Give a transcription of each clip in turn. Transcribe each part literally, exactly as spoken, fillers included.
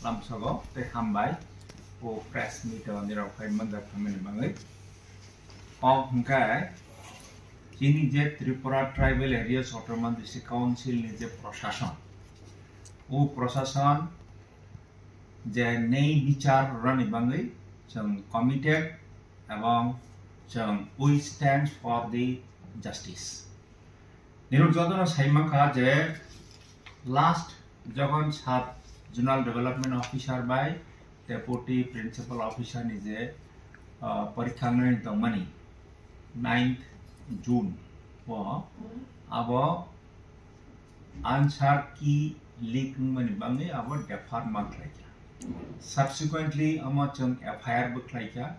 Lamsogo tei hambai o press meet o nirok phai manjak phaimani bagwi. O hwnkhe chini je Tripura Tribal Areas Autonomous District Council ni je prosason, o prosason je nei bichar rwni bagwi chwng committed ebong chwng we stand for the justice. Nirok jotono sai mankha je last jokhon sub zonal development officer bai deputy principal officer ni je, ah, porikha wngwi tongmani ninth June o abo answer key leak wngmani bagwi abo deferment khlaikha. Subsequently omo chwng F I R bo khlaikha.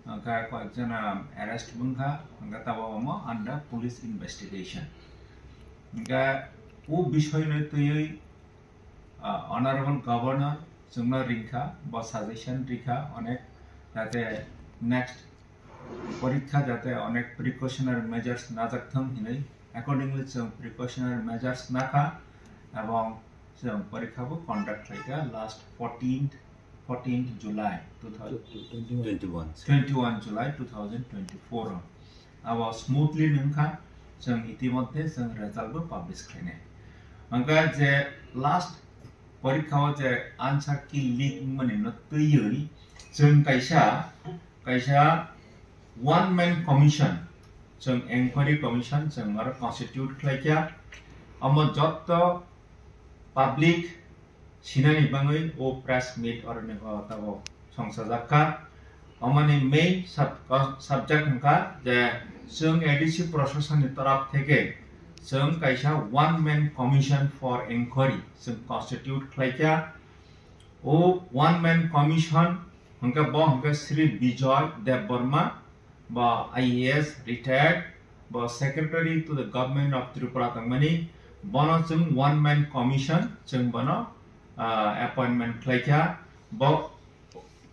Hwnkhe koyekjona arrest wngkha, hwnkhe tabok omo under police investigation. Hwnkhe o bisoino twiwi, ah, Honorable Governor chwngno ringkha, bo suggestion rikha onek, jate next porikha jate onek precautionary measures najak thung hinwi, accordingly chwng precautionary measures nakha, ebong chwng porikha bo conduct khlaikha last fourteenth, fourteenth July two thousand twenty-one. Twenty-one. Twenty-one July two thousand twenty-four o. Abo smoothly wngkha, chwng itimodhye chwng result bo publish khlainai. Hwnkhe je last porikha o je answer key leak wngmani no twiwi chwng kaisa, kaisa one man commission, chwng enquiry commission chwng aro constitute khlaikha. Omo jotto public sinani bagwi o press meet oroni o tabok songchajakha. Omoni main sub-, subject wngkha je chwng A D C proshasonni toraf theke chwng kaisa one man commission for enquiry chwng constitute khlaikha. O one man commission hwnkhe bo hwnkhe Shri Bijoy Debbarma, bo I A S retired, bo Secretary to the Government of Tripura tongmani, bono chwng one man commission chwng bono, ah, appointment khlaikha. Bo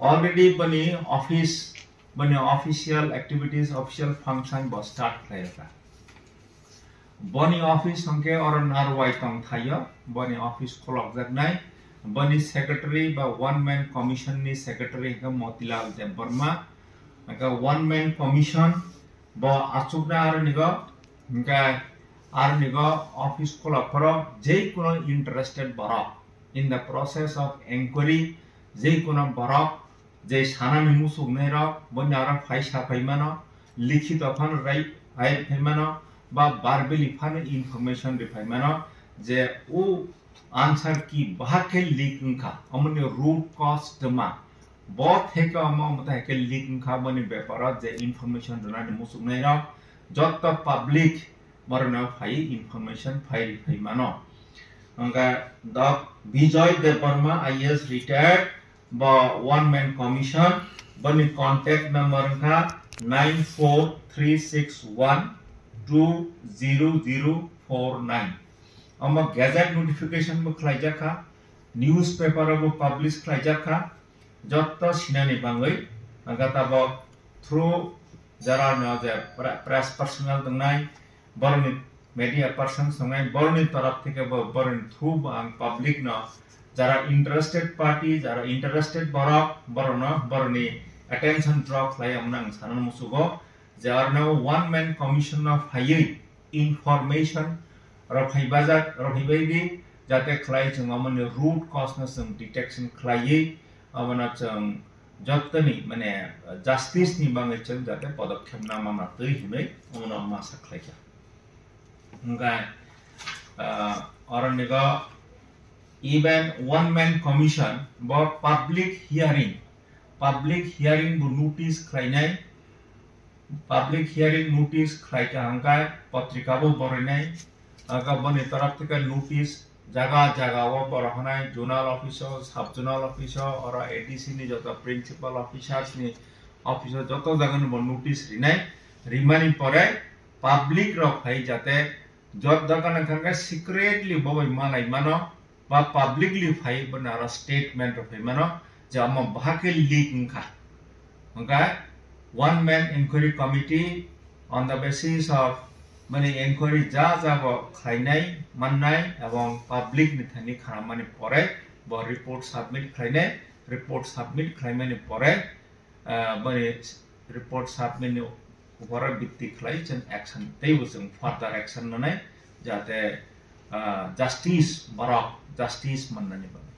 already boni office, boni official activities, official function bo start khlaikha. Boni office hwnkhe oro Narwai tongthaio, boni office khulokjaknai. Boni secretary ba one man commission ni secretary hwnkhe Motilal Debbarma. Hwnkhe one man commission bo achukna aronigo, hwnkhe aronigo office khulok phoro jei kuno interested borok in the process of enquiry, jei kuno borok je sanani muchuknai rok, boni aro phai sa phai mano, likhito phano rai, rai phai mano, ba verbally phano information ri phai mano, je o answer key bahak khe leak wngkha, omoni root cause twma, bo theke omo, omo theke leak wngkha, boni beparo je information rwnani muchuknai rok, jotto public borokno phai information phai ri phai mano. Hwnkhe Dok Bijoy Debbarma I A S retired, bo one man commission, boni contact number wngkha nine four three six one two zero zero four nine. Omo gazette notification bo khlaijakha, newspaper o bo publish khlaijakha, jotto sinani bagwi, hwnkhe tabok through jara no je pre-, press personnel tongnai, borokni media persons tongnai, borokni torop theke bo, borokni through bo ang public no, jara interested party, jara interested borok, borokno, borokni attention draw khlai, omono ang sana muchugo, je arno one man commission no phaiwi information rok phai bajak, rok phai bai di, jate khlai chwng omoni root cause no chwng detection khlaiwi, omono chwng jottoni, mane, justice ni bagwi chwng jate podokkhep na manna twi hinwi omono masa khlaikha. Hwnkhe, ah, oronigo even one man commission bo public hearing, public hearing bo notice khlainai, public hearing notice khlaikha hwnkhe potrika bo borinai, hwnkhe boni torop theke notice jaga jaga o borok hanai zonal office o, sub zonal office o, oro A D C ni joto principal officers ni office o joto jaga ni bo notice rinai, rimani pore public rok phai jate jot dogan wngkha khe secretly bo bai malai mano ba publicly phai bo naro statement rok phai mano je omo bahai khe leak wngkha. Hwnkhe one man inquiry committee on the basis of mani inquiry ja jago khlainai mannai ebong public ni thani khanamani pore Bo report submit khlainai, report submit khlaimani pore, ah, bani report submit ni upore bitti khlai chwng action, teibo chwng further action nanai, jate, ah, justice, borok justice mannani bagwi.